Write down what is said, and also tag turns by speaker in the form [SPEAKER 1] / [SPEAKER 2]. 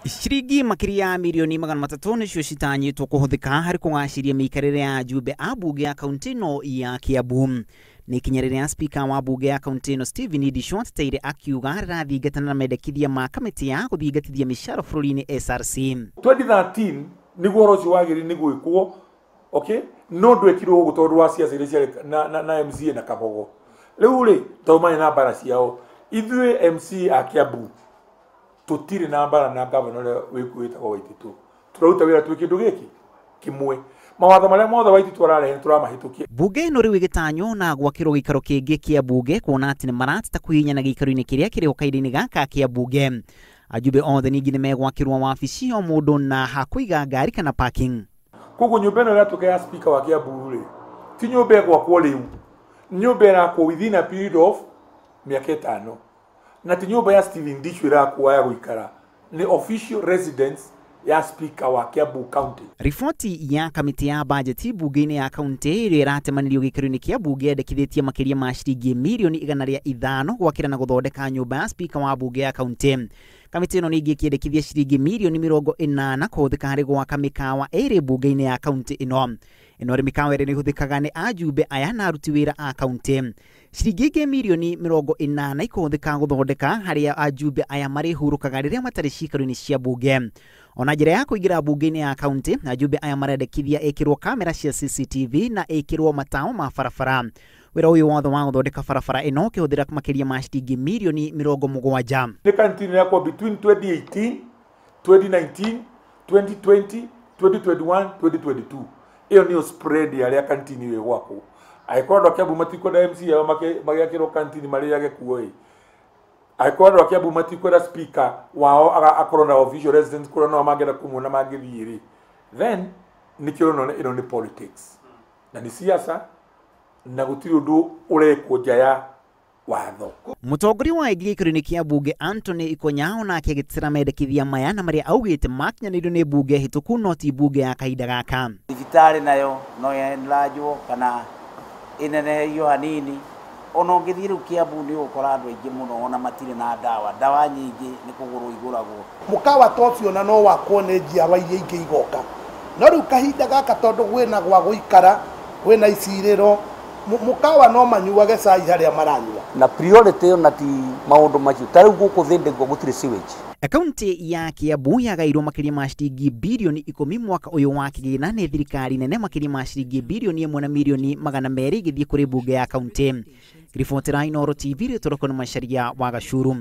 [SPEAKER 1] Ciringi makĩria ya mirioni 300 nĩcio citanyĩtwo kũhũthĩka harĩ kũgacĩria mĩikarĩre ya ajumbe a bunge ya kaunti ĩno ya Kiambu. Nĩ ikinya rĩrĩa spika wa bunge ya kaunti ĩno Stephen Ndisho ateteire akiuga rĩrathingatana na mendekithia ma kamĩtĩ ya gũthingatithia mĩcara bũrũri-inĩ SRC.
[SPEAKER 2] 2013 nĩguo ũhoro ũcio wagĩrĩire nĩ gwĩkwo, okay, no ndwekirwo ũguo tondũ wa ciaca iria ciarĩ na MCA na Kabogo. Rĩu rĩ, tondũ marĩ na mbara ciao, ithuĩ MCA a Kiambu tũtirĩ na mbara na gavana ũrĩa wĩtagwo Waititu. Tũraruta wĩra twĩ kĩndũ gĩkĩ kĩmwe. Mawatho marĩa mothe Waititu ararehe nĩtũramahĩtũkia.
[SPEAKER 1] Bunge ĩno rĩu ĩgĩtanywo na gwakĩrwo gĩikaro kĩngĩ kĩa bunge kuona atĩ nĩmarateta kũhihinyana gĩikaro-inĩ kĩrĩa kĩrĩ ho kahinda-inĩ gaka kĩa bunge. Ajumbe othe ningĩ nĩmegwakĩrwo wabici o mũndũ na ha kũiga ngari kana parking.
[SPEAKER 2] Koguo nyũmba ĩno ĩratuĩka ya speaker wa Kiambu rĩ, ti nyũmba ĩgwakwo rĩu, nyũmba ĩrakwo within a period of mĩaka 5, na ti nyũmba ya Stephen Ndichu ĩrakwo ya gũikara, nĩ official residence ya speaker wa Kiambu County.
[SPEAKER 1] Riboti ya kamĩtĩ ya bajeti bunge-inĩ ya kaunti ĩrĩa ĩratemanĩrio gĩikaro-inĩ kĩa bunge yendekithĩtie makĩria ma ciringi mirioni 105 gwakĩra na gũthondeka nyũmba ya speaker wa bunge ya kaunti. Kamĩtĩ ĩno ningĩ ĩkĩendekithia ciringi mirioni 80 kũhũthĩka harĩ gwaka mĩkawa ĩrĩ bunge-inĩ ya kaunti ĩno. Ĩno rĩ mĩkawa ĩrĩa nĩĩhũthĩkaga nĩ ajumbe aya na aruti wĩra a kaunti. Ciringi ingĩ mirioni 80 ikũhũthĩka gũthondeka harĩa ajumbe aya marĩhurũkaga rĩrĩa matarĩ ciikaro-inĩ cia bunge. Ona njĩra ya kũingĩra bunge-inĩ ya kaunti, ajumbe aya marendekithia ĩkĩrwo kamera cia CCTV na ĩkĩrwo matawa ma barabara. Wĩra ũyũ wothe wa gũthondeka barabara ĩno ũkĩhũthĩra makĩria ma ciringi mirioni 70.
[SPEAKER 2] Nĩ kantini yakwa between 2018, 2019, 2020, 2021, 2022. Ĩyo nĩyo spread ya arĩa kantini ĩyo ĩgwakwo. Angĩkorwo andũ a Kiambu matikwenda MCA ao magĩakĩrwo kantini marĩage kuo ĩ, angĩkorwo andũ a Kiambu matikwenda speaker wao akorwo na official residence kũrĩa no mangĩenda kũmuona mangĩthiĩ rĩ, then nĩkĩo ũrona ĩno nĩ politics na nĩ siasa na gũtirĩ ũndũ ũrekwo nja ya watho.
[SPEAKER 1] Mũtongoria wa aingĩ gĩikaro-inĩ kĩa bunge Anthony Ikonya onake agĩtetera mendekithia maya na marĩa augĩte makinyanĩirio nĩ bunge hĩtũku no ti bunge ya kahinda gaka.
[SPEAKER 3] Thibitarĩ nayo no ĩenlargwo kana ĩneneherio hanini. Ona ũngĩthiĩ rĩu Kiambu nĩ ũgũkora andũ aingĩ mũno ona matirĩ na ndawa, ndawa nyingĩ nĩ kũgũrwo igũragwo.
[SPEAKER 4] Mũkawa ta ũcio ona no wakwo nĩ njiarwa iria ingĩ igoka, no rĩu kahinda gaka tondũ kwĩna gwa gũikara, kwĩna icirĩro, mũkawa no manyuage cai harĩa maranyua.
[SPEAKER 5] Na priority ona ti maũndũ macio, ta rĩu gũkũ Thĩndĩ gũtirĩ sewage.
[SPEAKER 1] Kaunti ya Kiambu yagairwo makĩria ma ciringi birioni 10 mwaka ũyũ wa kĩgĩna nĩ thirikari nene, makĩria ma ciringi birioni 1 na mirioni 200 igĩthiĩ kũrĩ bunge ya kaunti. Ribotera Inooro TV, rĩtũroko nĩ Macharia wa Gacuru.